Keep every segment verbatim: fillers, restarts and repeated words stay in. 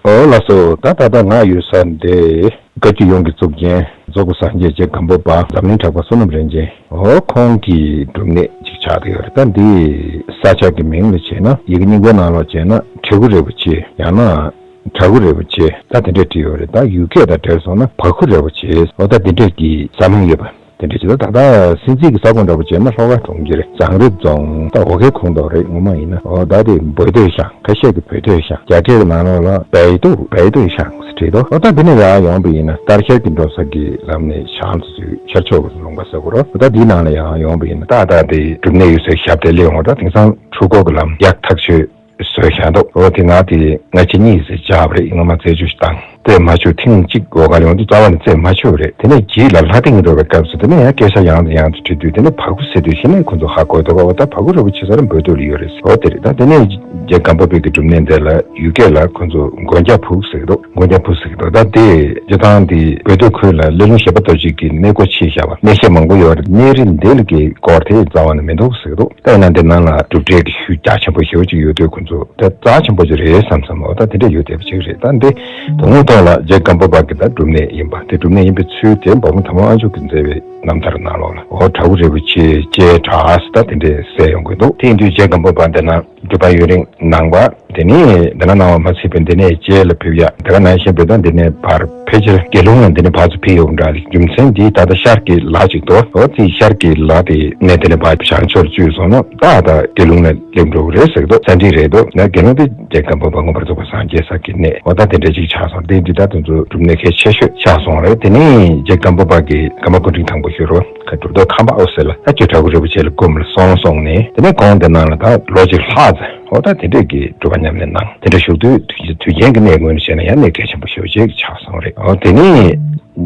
ཨོ་ལགས་སོ། ད་ད་ལྟ་ང་ཡོད་ས་འདི་བཀའ་བརྒྱུད་ཡོངས་ཀྱི་གཙུག་རྒྱན་རྫོགས་པའི་སངས་རྒྱས་རྗེ་སྒམ་པོ་པ་འཛམ་གླིང་གྲགས་པ་བསོད་ནམས་རིན་ཆེན། ཨོ་ཁོང་གི་སྒྲུབ་གནས་ཅིག་ཆགས་བསྡད་ཡོད་རེད། ད་འདི་ས་ཆ་གི་མིང་ལ་བྱས་ན་ཡི་གེ་རྙིང་པའི་ནང་ལ་བྱས་ན་བྲག་ཁུ་རིན་པོ་ཆེ། ཡང་ན་བྲག་ཁུ་རིན་པོ་ཆེ་ད་དེ་འདྲས་བྲིས་ཡོད་རེད། ད་ཡུལ་སྐད་དང་འབྲེལ་སོང་ན་བ་ཁུ་རིན་པོ་ཆེ། ཨོ་ད་དེ་འདྲས་ཀྱི་ས་མིང་ཡོད་པ། དེ་འདྲ་ཅིག་ད་ད་ལྟ་སྲིད་འཛིན་གྱི་ས་ཁོངས་འདྲ་པོ་བྱས་ན་ལྷོ་ཁ་གྲོང་ཁྱེར་བྱང་རི་རྫོང་། ད་འོ་ཁའི་ཁོངས་གཏོགས་རེད། ངོ་མ་ཡིན་ན་ཨོ་ད་དེ་བོད་སྟོད་ཤང་། ཁ་ཤས་ཀྱི་བོད་སྟོད་ཤང་། རྒྱ་སྐད་ཀྱི་ནང་ལོགས་ལ་བལ་སྟོད་བལ་སྟོད་ཤང་ཟེར་བྲིས་འདུག་ཨོ་ད་འདི་ནས་ཡར་ཡོང་པ་ཡིན་ན་སྟག་ཤར་གྱི་འགྲོ་ས་གི་ལམ་ནས་བྱང་དུ་ཚུར་ཤར་ཕྱོགས་ཀྱི་ལུང་པ་ཟེར་དགོས་རེད། ད་འདིའི་ནང་ལ་ཡང་ཡོང་པ་ཡིན་ན་ད་ད་དེ་སྒྲུབ་གནས་ཡོད་སའི་ཞབས་བརྟན་སླེབས་འོང་། ད་དེང་སང་འཕྲུལ་འཁོར་གྱི་ལམ་ཡག་ཐག་ཆོད་བཟོས་བཞག་འདུག་ཨོ་དེ་ང་དེ་ང་ཆེ་གཉིས་ཟེར་བྱ་བ་རེད། ཡིན་ངོ་མ་རྩད་གཅོད་ཞིག་བཏང་། རྩད་མ་ཆོད། ཐེངས་གཅིག་འོག་ག་ལ་ཡོང་དུས་རྩ་བ་ནས་རྩད་མ་ཆོད་རེད། དེ་ནས་རྗེས་ལ་ལྷ་སྡིངས་འགྲོ་བའི་སྐབས་སུ་དེ་ནས་ཡང་སྐད་ཆ་ཡང་དང་ཡང་དུ་དྲིས་དུས་དེ་ནས་བ་ཁུ་ཟེར་དུས་གཞི་ནས་ཁོ་ཚོ་ཧ་གོ་འདུག་ཨོ་ད་བ་ཁུ་རིན་པོ་ཆེ་ཟེར་བོད་སྟོད་ལ་ཡོད་རེད་ཟེར། ཨོ་དེ་རེད། ད་དེ་ནས་རྗེ་སྒམ་པོ་པའི་གི་སྒྲུབ་གནས་འདི་ལ་ཡུལ་སྐད་ལ་ཁོ་ཚོ་མགོན་སྐྱབས་བུ་ཟེར་གི་འདུག་མགོན་སྐྱབས་བུ་ཟེར་གི་འདུག་ད་དེ་སྤྱིར་བཏང་དེ་བོད་སྟོད་ཁུལ་ལ་གླེ་ལུང་བཞི་པ་རྡོ་རྗེ་གི་གནས་སྒོ་ཕྱེ་བཞག་པ། གནས་བཤད་མང་པོ་ཡོད་རེད། གནས་རི་འདི་ལ་གི་སྐོར་དེ་རྩ་བ་ནས་མི་འདུག་ཟེར་གི་འདུག་ད་ཡིན་ན་འདི་ནང་ལ་སྒྲུབ་གྲྭའི་གི་ཤུལ་རྒྱ་ཆེན་པོ་ཞེ་པོ་ཅིག་ཡོད་དུས་ཁོ་ཚོ་དེ་རྩ་ཆེན་པོ་ཅིག་རེད་བསམ་བསམ། འོ་ད་དེ་འདྲ་ཡོད་བསྡད་པ་ཅིག་རེད། ད་འདི་དོན་དངོས་ཐོག་ལ་རྗེ་སྒམ་པོ་པ་གི་ད་སྒྲུབ་གནས་ཡིན་པ། དེ་སྒྲུབ་གནས་ཡིན་པའི་ཚུལ་དེ་འབངས་ཐ་མ་དབང་ཕྱུག་གིས་མཛད་པའི་རྣམ་ཐར་ནང་ལོགས་ལ་འོ་བྲག་ཁུ་རིན་པོ་ཆེ་ཅེས་གྲགས་ཟེར་ད་དེ་འདྲས་གསལ་ཡོང་གི་འདུག་དེ་ཡིན་དུས་རྗེ་སྒམ་པོ་པ་འདི་ན་སྒྲུབ་པ་ཡུན་རིང་གནང་བ། དེ་ནས་འདི་ན་གནང་བ་མ་ཚད་པའི་འདི་ནས་རྗེས་ལ་ཕེབས་ཡ། དེ་ག་ནང་བཞིན་བོད་དང་འདི་ནས་བར་ཕལ་ཆེར་དགེ་ལུང་ལ་འདི་ནས་ཕར་ཚུར་ཕེབས་ཡོང་འདྲ་རེད། རྒྱུ་མཚན་འདི་ད་ལྟ་ཤར་གྱི་ལ་ཅིག་འདུག་འོ་དེ་ཤར་གྱི་ལ་དེ་ནས་འདི་ནས་ཕར་བྱང་ཕྱོགས་བཅུས་སོང་ན་ད་ད་དགེ་ལུང་ལ་སླེབས་འགྲོ་གི་རེད་ཟེར་གི་འདུག་ས་འདི་རེད་འདུག་ན་དགེ་ལུང་དེ་རྗེ་སྒམ་པོ་པ་མངོན་པར་རྫོགས་པ་སངས་རྒྱས་ས་གི་གནས། འོ་ད་དེ་འདྲ་ཅིག་ཆགས་སོང་། དེ་འདི་ད་དེ་ཚོ་སྒྲུབ་གནས་གལ་ཆེ་ཤོས་ཆགས་སོང་རེད། དེ་ནས་རྗེ་སྒམ་པོ་པ་གི་ཁ་མ་སྐུ་ཕྲེང་དང་པོ་ཞུ་རོགས། ཁ་གྲུབ་ཐོབ་ཁམས་པ་ཨོ་སེ་ལ་ད་ཆོས་བྲག་ཁུ་རིན་པོ་ཆེ་ལ་སྒོམ་ལ་སོང་སོང་ནས་དེ་ནས་ཁོང་དེ་ནང་ལ་ད་ལོ་གཅིག་ལྷག་ཙམ་འོ་ད་དེ་འདྲས་ཀྱི་སྒྲུབ་པ་ཉམས་ལེན་གནང་། དེ་འདྲ་བཞུགས་དུས་དུས་དུས་རྒྱན་གྱི་གནས་ངོས་ནས་བཤད་ན་ཡང་གནས་གལ་ཆེན་པོ་ཞེ་པོ་ཅིག་ཆགས་སོང་རེད། འོ་དེ་ནས་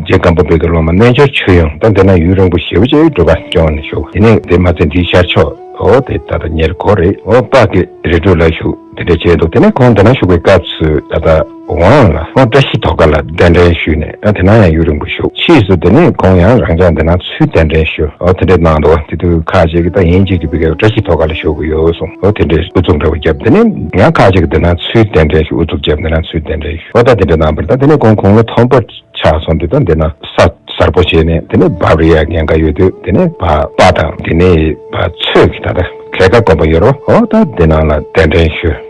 རྗེ་སྒམ་པོ་པའི་གི་སློབ་མ་རྣལ་འབྱོར་ཆོས་དབྱིངས་ད་དེ་ན་ཡུན་རིང་པོ་ཞེ་པོ་ཅིག་སྒྲུབ་པ་སྐྱོང་ནས་བཞུགས། དེ་ནས་དེ་མ་ཚད་འདིའི་ཤར་ཕྱོགས་འོ་དེ་ད་ལྟ་ཉེར་དགུ་རེད། འོ་སྤ་གི་རི་ཁྲོད་ལ་བཞུགས། དེ་འདྲ་བྱས་འདུག་དེ་ནས་ཁོང་དེ་ན་བཞུགས་པའི་སྐབས་སུ་ད་ལྟ་འོང་ལ་ཁོང་བཀྲ་ཤིས་ཐོག་ཁ་ལ་གདན་འདྲེན་ཞུས་ནས་ཨ་དེ་ན་ཡང་ཡུན་རིང་པོ་བཞུགས། ཕྱིས་སུ་དེ་ནས་ཁོང་ཡང་རང་ཅག་འདི་ན་ཚུར་གདན་འདྲེན་ཞུ་འོ་དེ་འདྲས་གནང་འདུག་དེ་དུས་ཁ་ཅིག་གིས་ད་ཡིན་གཅིག་གིས་བི་གའི་བཀྲ་ཤིས་ཐོག་ཁ་ལ་བཞུགས་ཀྱི་ཡོད་གསུངས། འོ་དེ་འདྲས་ཨུ་ཚུགས་འདྲ་པོ་བརྒྱབ། དེ་ནས་ཡང་ཁ་ཅིག་གིས་འདི་ན་ཚུར་གདན་འདྲེན་ཞུ་ཨུ་ཚུགས་བརྒྱབ་འདི་ན་ཚུར་གདན་འདྲེན་ཞུ་འོ་ད་དེ་འདྲས་གནང་བར་ད་དེ་ནས་ཁོང་དགུང་ལོ་མཐོན་པོ་ཆགས་སོང་དུས་ད་འདི་ན་ས་གསར་པོ་བྱས་ནས་དེ་ནས་བབས་རེ་ཡ་ཉེན་ཁ་ཡོད་དུས་དེ་ནས་པ་པ་དང་དེ་ནས་པ་ཚོས་ཀྱི་ད་ལྟ་གད་ཀ་དགོན་པ་ཡོད་རོ། འོ་ད་དེ་ནང་ལ་གདན་འདྲེན་ཞུས།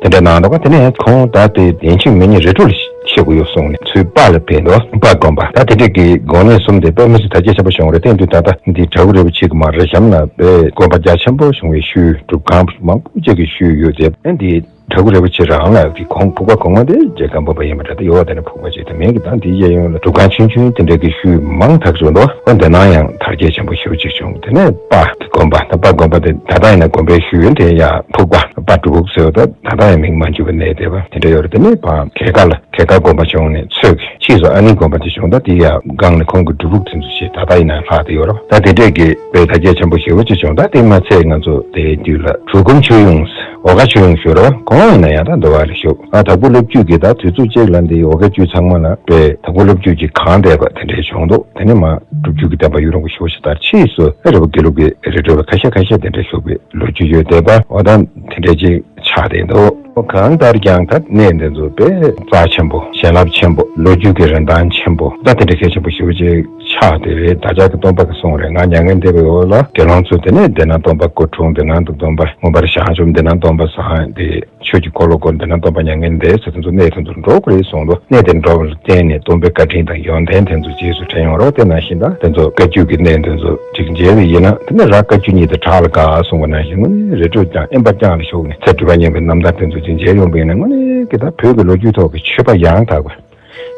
དེ་འདྲ་གནང་འདུག་ག་དེ་ནས་ཁོང་ད་དེ་ཡིན་གཅིག་མིན་གཉིས་རི་ཁྲོད་ལ་ཤི་དགོས་ཡོད་གསུངས་ནས་ཚུར་སྤ་ལ་ཕེབས་འདུག་སྤ་དགོན་པ་ད་དེ་འདྲས་ཀྱི་དགོན་གནས་གསུམ་དེ་དཔེ་མི་སྲིད་དར་རྒྱས་ཆེན་པོ་བྱུང་རེད། དེ་དུས་ད་ལྟ་འདི་བྲག་ཁུ་རིན་པོ་ཆེ་གི་མར་རི་གཤམ་ལ་དཔེ་དགོན་པ་རྒྱ་ཆེན་པོ་བྱུང་བའི་ཤུལ་སྒྲུབ་ཁང་མང་པོ་ཅིག་གི་ཤུལ་ཡོད་དེ་ཨ་འདི། བྲག་ཁུ་རིན་པོ་ཆེ་རང་ལ་གི་གོང་ཕུག་པ་གོང་མ་དེ་རྗེ་སྒམ་པོ་པ་ཡིན་པ་འདྲ། དེ་ཡོད་དེ་ནས་ཕུག་པ་ཅིག་དེ་མིན་གི་ད་འདི་གཡས་གཡོན་ལ་སྒྲུབ་ཁང་ཆུང་ཆུང་དེ་འདྲ་གི་ཤུལ་མང་དག་བྱུང་འདུག་འོ་འདི་ནང་ཡང་དར་རྒྱས་ཆེན་པོ་ཞེ་པོ་ཅིག་བྱུང་། དེ་ནས་སྤ་གི་དགོན་པ་ད་སྤ་དགོན་པ་དེ་ད་ལྟ་ཡིན་ན་དགོན་པའི་ཤུལ་དེ་ཡང་ཕུག་པ་སྤ་སྒྲུབ་ཕུག་ཟེར་བ་ད་ད་ལྟ་ཡང་མིང་མ་འགྱུར་བའི་གནས་བསྡད་པ་དེ་འདྲ་ཡོད་རེད། དེ་ནས་སྤ་གད་ཀ་ལ་གད་ཀ་དགོན་པ་བྱུང་ནས་ཚོས་ཀྱི་ཕྱིས་སུ་ཨ་ནི་དགོན་པ་དེ་བྱུང་། ད་དེ་ཡང་སྒང་ནས་ཁོང་གི་སྒྲུབ་ཕུག་དེ་ཚོ་ཞིག་ད་ལྟ་ཡིན་ན་ལྷག་བསྡད་ཡོད་རེད། ད་དེ་འདྲས་ཀྱི་དཔེ་དར་རྒྱས་ཆེན་པོ་ཞེ་པོ་ཅིག་བྱུང་། ད་དེ་མ་ཚད་ང་ཚོ་དེའི་དུས་ལ་གྲུལ་སྒོམ་ཆོས་དབྱིངས། འོ་ག་ཆོས་དབྱིངས་ཞུ་རོགས། ཁོང་ཡིན་ན་ཡང་ད་འདི་བ་ལ་བཞུགས། ཨ་དྭགས་པོ་སློབ་བརྒྱུད་ཀྱི་ད་དུས་ཚོད་གཅིག་ལ་འདི་འོ་ག་བརྒྱུད་ཚང་མ་ལ་དཔེ་དྭགས་པོ་སློབ་བརྒྱུད་ཀྱི་གང་བསྡད་པ་དེ་འདྲས་བྱུང་འདུག་དེ་ནས་མ་སྒྲུབ་བརྒྱུད་ཀྱི་བསྟན་པ་ཡུན་རིང་པོ་ཞེ་པོ་ཞིག་དར། ཕྱིས་སུ་ཨ་རི་བོ་དགེ་ལུགས་ཀྱི་རི་ཁྲོད་ལ་ཁ་ཤས་ཁ་ཤས་དེ་འདྲས་བཞུགས་པའི་ལོ་རྒྱུས་ཡོད་བསྡད་པ་འོ་ད་དེ་འདྲས་ཅིག་ཆགས་བསྡད་འདུག་འོ་གང་ལྟར་ཀྱང་ད་གནས་འདི་ཚོ་དཔེ་རྩ་ཆེན་པོ། བྱིན་རླབས་ཆེན་པོ། ལོ་རྒྱུས་ཀྱི་རིན་ཐང་ཆེན་པོ། ད་དེ་འདྲ་གལ་ཆེན་པོ་ཞེ་པོ་ཅིག་ཆགས་བསྡད་རེད། ད་ཅག་གི་སྟོན་པ་གིས་གསུངས་རེད། ང་མྱ་ངན་འདས་པའི་འོག་ལ་དགེ་སློང་ཚོས་དེ་ནས་འདི་ན་སྟོན་པ་སྐུ་འཁྲུངས། འདི་ན་འདི་སྟོན་པ་མངོན་པར་བྱང་ཆུབ། འདི་ན་སྟོན་པ་བཟང་། འདི་ཆོས་ཀྱི་འཁོར་ལོ་བསྐོར། འདི་ན་སྟོན་པ་མྱ་ངན་འདས་ཟེར། དེ་ཚོ་གནས་དེ་ཚོར་འགྲོ་དགོས་རེད་གསུངས་འདུག་གནས་དེར་འགྲོ་བ་ལ་བརྟེན་ནས་སྟོན་པའི་བཀའ་དྲིན་དང་ཡོན་ཏན་དེ་ཚོ་རྗེས་སུ་དྲན་ཡོང་རོགས། དེ་ནང་བཞིན་ད་དེ་ཚོ་བཀའ་བརྒྱུད་ཀྱི་གནས་དེ་ཚོ་ཅིག་མཇལ་བ་ཡིན་ན་དེ་ནས་ར་བཀའ་བརྒྱུད་གཉིས་དང་བྲག་ལ་དགའ་གསུངས་པ་ནང་བཞིན་དངོས་གནས་རི་ཁྲོད་ཀྱང་དབེན་པ་རྐྱང་ལ་བཞུགས་ནས་ཚེ་སྒྲུབ་པ་གཉིས་པའི་རྣམ་ཐར་དེ་ཚོ་ཅིག་མཇལ་ཡོང་པ་ཡིན་ན་དངོས་གནས་ཀྱི་ད་བོད་ཀྱི་ལོ་རྒྱུས་ཐོག་གི་ཆོས་པ་ཡང་དག་པ།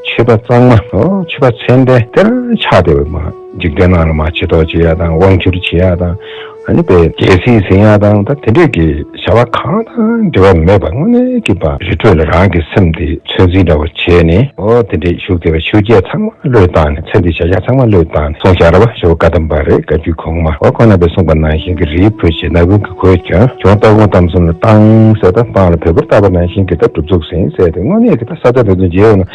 ཆོས་པ་གཙང་མ། ཨོ་ཆོས་པ་མཚན་ལྡན་དེར་ཆགས་བསྡད་པའི་མ་འཇིག་རྟེན་ནང་ལ་མ་ཆེ་མདོག་བྱེད་ཡ་དང་དབང་བསྒྱུར་བྱེད་ཡ་དང་། ཨ་ནི་པའི་རྒྱལ་སྲིད་འཛིན་ཡ་དང་ད་དེ་འདྲས་ཀྱི་བྱ་བ་གང་དང་འབྲེལ་བ་མེད་པ་དངོས་གནས་ཀྱི་པ་རི་ཁྲོད་ལ་རང་གི་སེམས་དེ་ཚོད་འཛིན་འདྲ་བོ་བྱས་ནས་ཨོ་དེ་འདྲས་བཞུགས་བསྡད་པའི་ཆོས་བརྒྱད་ཚང་མ་བློས་བཏང་ནས་ཚེ་འདིའི་བྱ་བཞག་ཚང་མ་བློས་བཏང་ནས་གསུངས་བཞག་ར་བ་ཞོ་བཀའ་གདམས་པ་རེད། བཀའ་བརྒྱུད་གོང་མ་ཨོ་ཁོང་རྣམ་པས་གསུངས་པ་ནང་བཞིན་གྱི་རིའི་བུ་ཆེ་ནག་པོའི་གི་གོས་གྱོན། གྱོང་སྟག་ཁོང་གཏམ་གསུམ་ལ་བཏང་ཟེར། ད་བཏང་ལ་བོད་པར་བཏགས་པ་ནང་བཞིན་གྱི་ད་གྲུབ་ཚུགས་ཟིན་ཟེར་ཏེ་དངོས་གནས་ཀྱི་ད་ས་ཆ་དེ་ཚོ་མཇལ་ཡོང་ན་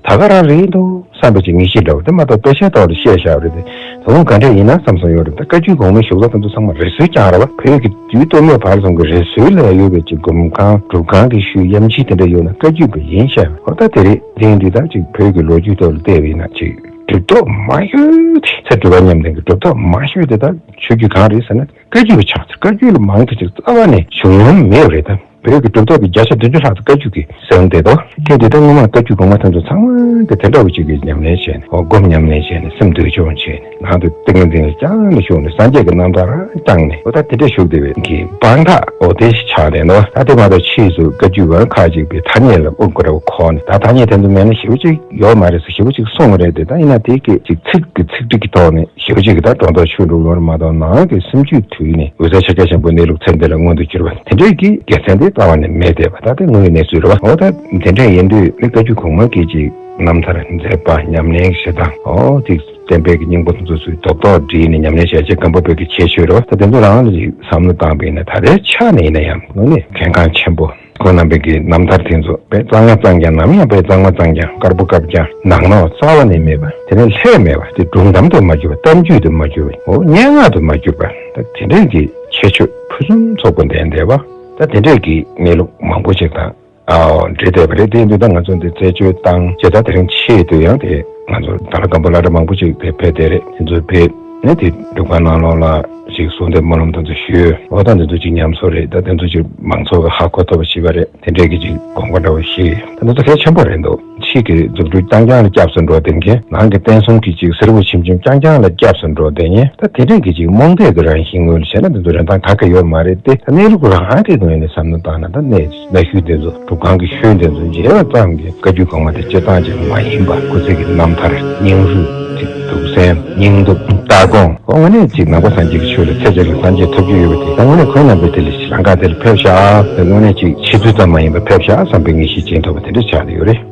ད་ག་རང་རེད་འདུག་བསམ་པའི་ཅིག་ངེས་ཤེས་འདྲ་བོ་དེ་མ་གཏོགས་དཔེ་ཆའི་ཐོག་ལ་བཤད་བཞག་པ་རེད་དེ། ད་དུང་ག་འདྲ་ཡིན་ན་བསམ་བསམ་ཡོད་རེད། ད་བཀའ་བརྒྱུད་གོང་མའི་བཞུགས་ས་དེ་ཚོ་ཚང་མ་རི་སུལ་རྐྱང་རེད་བ། བོད་ཀྱི་དུས་སྟོད་སྨད་བར་གསུམ་གྱི་རི་སུལ་ལ་ཡོད་པའི་ཅིག་སྒོམ་ཁང་སྒྲུབ་ཁང་གི་ཤུལ་དབྱེ་འབྱེད་དེ་འདྲ་ཡོད་ན་བཀའ་བརྒྱུད་པ་ཡིན་ཤག་འོ་ད་དེ་རེད། དེ་ཡིན་དུས་ད་ཅིག་བོད་ཀྱི་ལོ་རྒྱུས་ཐོག་ལ་བལྟས་པ་ཡིན་ན་ཅིག་གྲུབ་ཐོབ་མང་ཤོས་དེ་ཚེ་སྒྲུབ་པ་མཉམ་ལྡན་གྱི་གྲུབ་ཐོབ་མང་ཤོས་དེ་ད་ཆོས་བརྒྱུད་གང་རེད་ཟེར་ན། བཀའ་བརྒྱུད་པ་ཆགས་ཚར། བཀའ་བརྒྱུད་ལ་མང་དུ་ཅིག་རྩ་བ་ནས་བྱུང་མྱོང་མེད་པ་རེད་ད། བོད་ཀྱི་གྲུབ་ཐོབ་ཀྱི་བརྒྱ་ཆ་བདུན་ཅུ་ལྷག་ཙམ་བཀའ་བརྒྱུད་ཀྱི་ཟེར་འདུག་དེ་འདི་ལྟར་སྔོན་མ་བཀའ་བརྒྱུད་གོང་མ་ཐམས་ཅད་ཚང་མ་གི་དེ་འདྲ་བ་ཅིག་གི་ཉམས་ལེན་བྱས་ནས། འོ་སྒོམ་ཉམས་ལེན་བྱས་ནས། སེམས་འདུལ་སྦྱོང་བྱས་ནས། ནང་དུ་ཏིང་ངེ་འཛིན་ལ་སྦྱངས་ནས་བཞུགས་ནས། སངས་རྒྱས་ཀྱི་རྣམ་ཐར་རང་བསྐྱངས་ནས། འོ་ད་དེ་འདྲ་བཞུགས་བསྡད་པའི་གི་དཔང་རྟགས་འོ་དེ་ཞིག་ཆགས་བསྡད་འདུག་ད་དེ་མ་གཏོགས་ཕྱིས་སུ་བཀའ་བརྒྱུད་པ་ཁག་ཅིག་པའི་ཐ་སྙད་ལ་དབུ་དགུ་ར་བ་གོ་ནས། ད་ཐ་སྙད་དེ་ཚོ་མེད་ན་ཞེ་པོ་ཅིག་ཡོད་མ་རེད་ཟེར། ཞེ་པོ་ཅིག་གསུངས་པ་རེད་དེ། ད་ཡིན་ན་དེ་གི་ཅིག་ཚིག་གི་ཚིག་འགྲིག་གི་ཐོག་ནས། ཞེ་པོ་ཅིག་གིས་ད་སྒྲོ་འདོགས་ཆོད་འགྲོ་ལོར་མ་གཏོགས། ནང་གི་སེམས་རྒྱུད་དུལ་ནས་འོད་གསལ་ཕྱག་རྒྱ་ཆེན་པོ་གནས་ལུགས་ཚེ་འདི་ལ་མངོན་དུ་གྱུར་པ་དེ་འདྲའི་གི་དགེ་མཚན་དེ་རྩ་བ་ནས་མེད་བསྡད་པ། ད་དེ་དངོས་ཡོད་གནས་ཚུལ་རེད་བ། འོ་ད་དེ་འདྲ་ཡིན་དུས་ནི་བཀའ་བརྒྱུད་གོང་མ་གི་ཅིག་རྣམ་ཐར་མཛད་པ། ཉམས་ལེན་བྱེད་སྟངས། འོ་དེ་བསྟན་པའི་གི་སྙིང་པོ་དེ་ཚོ་ཚུར་རྡོག་རྡོག་བསྒྲིལ་ནས་ཉམས་ལེན་བྱས་རྗེས་སྒམ་པོ་པའི་གི་ཁྱད་ཆོས་རེད་བ། ད་དེ་ཚོ་རང་ལ་ཅིག་བསམ་བློ་བཏང་པ་ཡིན་ན། ད་ལྟའི་ཆ་ནས་ཡིན་ན་ཡང་དངོས་གནས་གལ་འགངས་ཆེན་པོ། ཁོང་རྣམ་པའི་གི་རྣམ་ཐར་དེ་ཚོ་དཔེ་གཙང་མ་གཙང་རྐྱང་ནམ་ཡང་དཔེ་གཙང་མ་གཙང་རྐྱང་དཀར་པོ་དཀར་རྐྱང་ནག་ནོག་རྩ་བ་ནས་མེད་པ། དེ་ནས་ལྷད་མེད་པ། དེ་སྒྲུང་གཏམ་དུ་མ་གྱུར་པ། གཏམ་རྒྱུད་དུ་མ་གྱུར་པ། འོ་སྙན་ངག་ཏུ་མ་གྱུར་པ། ད་དེ་འདྲའི་གི་ཁྱད་ཆོས་ཕུན་སུམ་ཚོགས་པ་ལྡན་བསྡད་པ། ད་དེ་འདྲའི་གི་གནས་ལུགས་མང་པོ་ཅིག་དང་། ཨའོ་འབྲེལ་བསྡད་པ་རེད། དེ་ཡིན་དུས་ད་ང་ཚོ་འདི་རྩད་གཅོད་བཏང་རྗེས། ད་དེ་རིང་ཕྱིས་དུས་ཡང་དེ་ང་ཚོ་ད་ལྟ་སྒམ་པོ་བླ་གྲྭ་མང་པོ་ཅིག་དེ་ཕེབས་བསྡད་རེད། དེ་ཚོ་ཕེབས་ནས་དེ་སྒྲུབ་ཁང་ནང་ལོགས་ལ་ཅིག་གསོལ་འདེབས་སྨོན་ལམ་དེ་ཚོ་ཞུས། འོ་ད་འདི་ཚོ་ཅིག་ཉམས་གསོ་རེད། ད་དེ་ཚོ་ཅིག་མང་ཚོགས་ཀྱིས་ཧ་གོ་ཐུབ་པ་བྱས་པ་རེད། དེ་འདྲས་ཀྱི་ཅིག་དགོངས་པ་འདྲ་བོ་ཞིག་ད་དེ་ཚོ་གལ་ཆེན་པོ་རེད་འདུག་ཕྱི་གི་རྫུ་འཕྲུལ་རྐྱང་རྐྱང་ལ་སྐྱབས་སུ་འགྲོ་བསྡད་མཁན། ནང་གི་བསྟན་སྲུང་གི་ཅིག་སེར་པོ་ཆེམ་ཆེམ་རྐྱང་རྐྱང་ལ་སྐྱབས་སུ་འགྲོ་བསྡད་མཁན། ད་དེ་འདྲས་ཀྱི་ཅིག་རྨོངས་དད་ཀྱི་རང་བཞིན་ངོས་ལ་བྱས་ན་དེ་ཚོ་རིན་ཐང་ག་གེ་ཡོད་མ་རེད་དེ། ད་གནས་ལུགས་རང་དབང་གི་ངོས་ནས་བསམ་བློ་བཏང་ན། ད་གནས་གནའ་ཤུལ་དེ་ཚོ་སྒྲུབ་ཁང་གི་ཤུལ་དེ་ཚོ་མཇལ་བ་ཙམ་གྱིས་བཀའ་བརྒྱུད་གོང་མ་དེ་སྤྱིར་བཏང་ཅིག་མ་ཡིན་པ། སྐུ་ཚེ་གི་རྣམ་ཐར་སྙིང་རུས་ཅིག་གདུགས་སེམས་སྙིང་སྟོབས་ལྟ་དགོངས། འོ་དངོས་གནས་ཅིག་ནང་པ་སངས་རྒྱས་ཀྱི་ཆོས་ལ་ཚེ་གཅིག་ལ་སངས་རྒྱས་ཐོབ་རྒྱུ་ཡོད་པ་དེ། ད་དངོས་གནས་ཁོང་རྣམ་པའི་དེ་ལ་རང་ག་དེ་ལ་ཕེབས་ཤག་དངོས་གནས་ཅིག་ཕྱི་ཚུལ་ཙམ་མ་ཡིན་པ་ཕེབས་ཤག་བསམ་པའི་ངེས་ཤེས་ཅན་ཐོབ་པ་དེ་འདྲ་ཆགས་ཡོད་རེད།